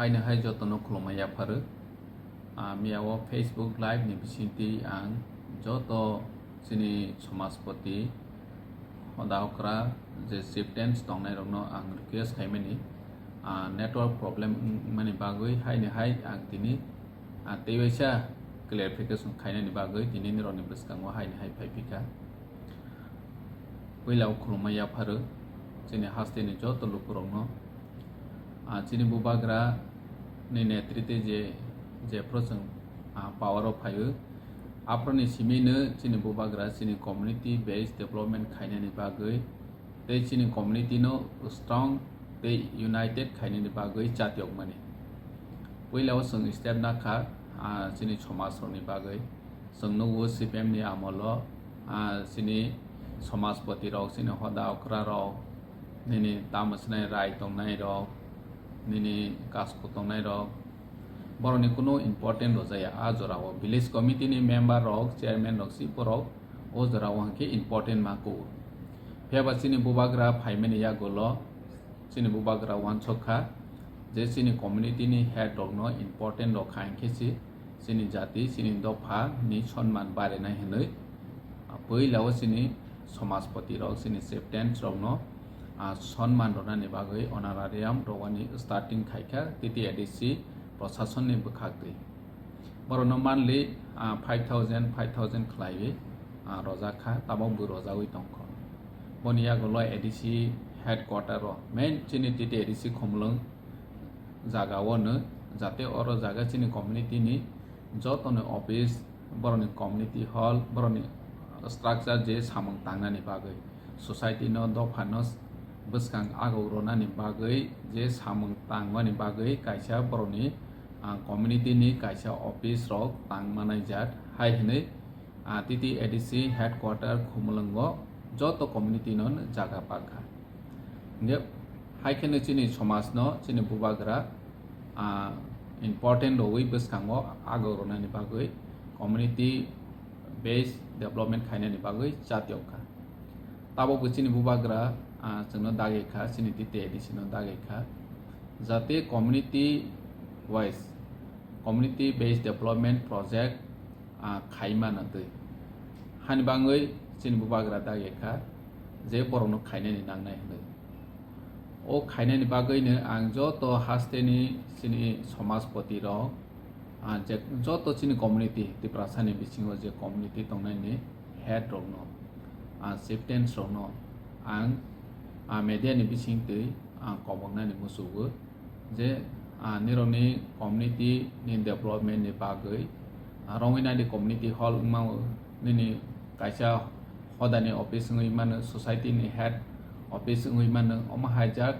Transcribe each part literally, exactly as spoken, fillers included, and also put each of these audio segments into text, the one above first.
Haino hai jotono khulumma yapharo. Ah, miya o Facebook Live ni bisingtwi ang joto chini somajpoti, hoda okra je chieftains tongnai rokno ang request khaimani, ah, network problem wngmani bagwi haino hai ang tini, ah, teiwaisa clarification khainani bagwi tini nirokni bwskango haino hai phaiphikha. Puila o khulumma yapharo chini hasteni joto lukurokno. Ah, chini bubagra ni netrite je, jephru chwng, ah, power o phaio, aphuruni simino chini bubagra chini community based development khainani bagwi tei chini community no strong tei united khainani bagwi chatiokmani. Puila o chwng step nakha, ah, chini somaj rokni bagwi. Chwng nugo C P M ni amolo, ah, chini somajpoti rok, chini hoda okra rok, nini tamo swnai rai tongnai rok, nini kasku tongnai rok, borokni kunu important rwjaya. A jora o village committee ni member rok, chairman rok, si borok o jora o hwnkhe important ma kugo. Phiyaba chini bubagra phaimani yagulo chini bubagra uansuk kha je chini community ni head rokno important rok kha, hinkhe se chini jati, chini dopha ni sonman barinai hinwi, ah, puila o chini somajpoti rok, chini chieftains rokno, ah, sonman rwnani bagwi honorarium rwani starting khaikha T T A D C prosason ni bwkhaktwi. Borokno monthly, ah, five thousand, five thousand khlaiwi, ah, rojak kha, tabok bo rojagwi tongkha. Boni yagulo A D C headquarter o, main chini T T A D C Khumulwng jaga o no, jate oro jaga chini community ni joto ni office, borokni community hall, borokni structure je samung tangnani bagwi, society no, dopha no bwskang agok rwnani bagwi je samung tangmani bagwi kaisa borokni, ah, community ni kaisa office rok tang manai jak hai hinwi, ah, T T A D C headquarter Khumulwngo joto community no jaga pakha. Hingke hai kheno chini somaj no chini bubagra, ah, important rwui bwskango agok rwnani bagwi community based development khainani bagwi chatiok kha. Tabok bo chini bubagra, ah, chwngno dagi kha, chini T T A D C no dagi kha. Jate community wise, community based development project, ah, khai mano twi. Hani bangwi chini bubagra dagi kha je borokno khainani nangnai hinwi. O khainani bagwino ang joto hasteni chini somajpoti rok, ah, je joto chini community, Tiprasani bisingo je community tongnaini head rokno, ah, chieftains rokno ang, ah, media ni bisingtwi ang koboknani muchugo je, ah, nirokni community ni development ni bagwi, ah, Rongwinadi community hall wngmano, nini kaisa hodani office wngwi mano, society ni head office wngwi mano, omo haijak,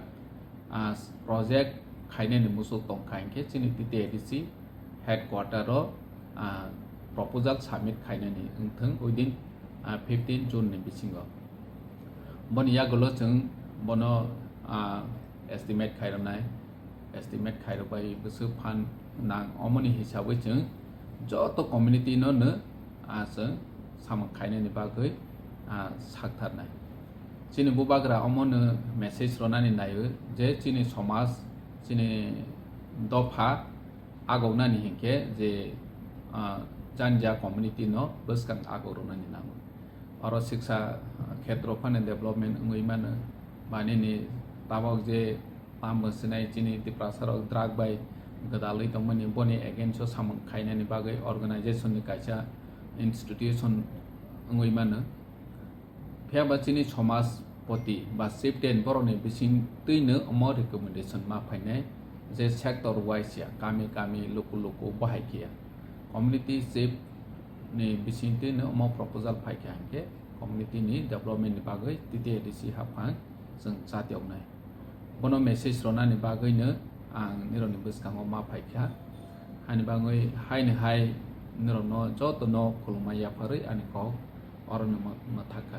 ah, project khainani muchuk tongkha hinkhe chini T T A D C headquarter o, ah, proposal submit khainani wngthung within, ah, fifteen June ni bisingo. Boni yagulo chwng bono, ah, estimate khairoknai, estimate khairokbai bwswk phan nang, omoni hisabwi chwng joto community no no, ah, chwng samung khainani bagwi, ah, saktharnai. Chini bubagra omono message rwnani naio je chini somaj, chini dopha agoknani hinkhe je, ah, janja community no bwskang agok rwnani nango. Oro siksa, ah, khetro phano development wngwi mano, manini tabok je tamo sinai chini Tiprasa rok drug bai gwdalwi tongmani, boni against o samung khainani bagwi organization ni kaisa institution wngwi mano. Phiya ba chini somaj poti ba chieftain borokni bisingtwino omo recommendation ma phainai je sector wise ya, kami kami, luku luku bahai khe ya. Community chief ni bisingtwino omo proposal phai kha hinkhe community ni development ni bagwi T T A D C haphang chwng chatioknai. Bono message rwnani bagwino ang nirokni bwskango ma phai kha. Hani bagwi haino hai nirokno jotono khulumma yapharwi ani kok orono ma-, mwthakha.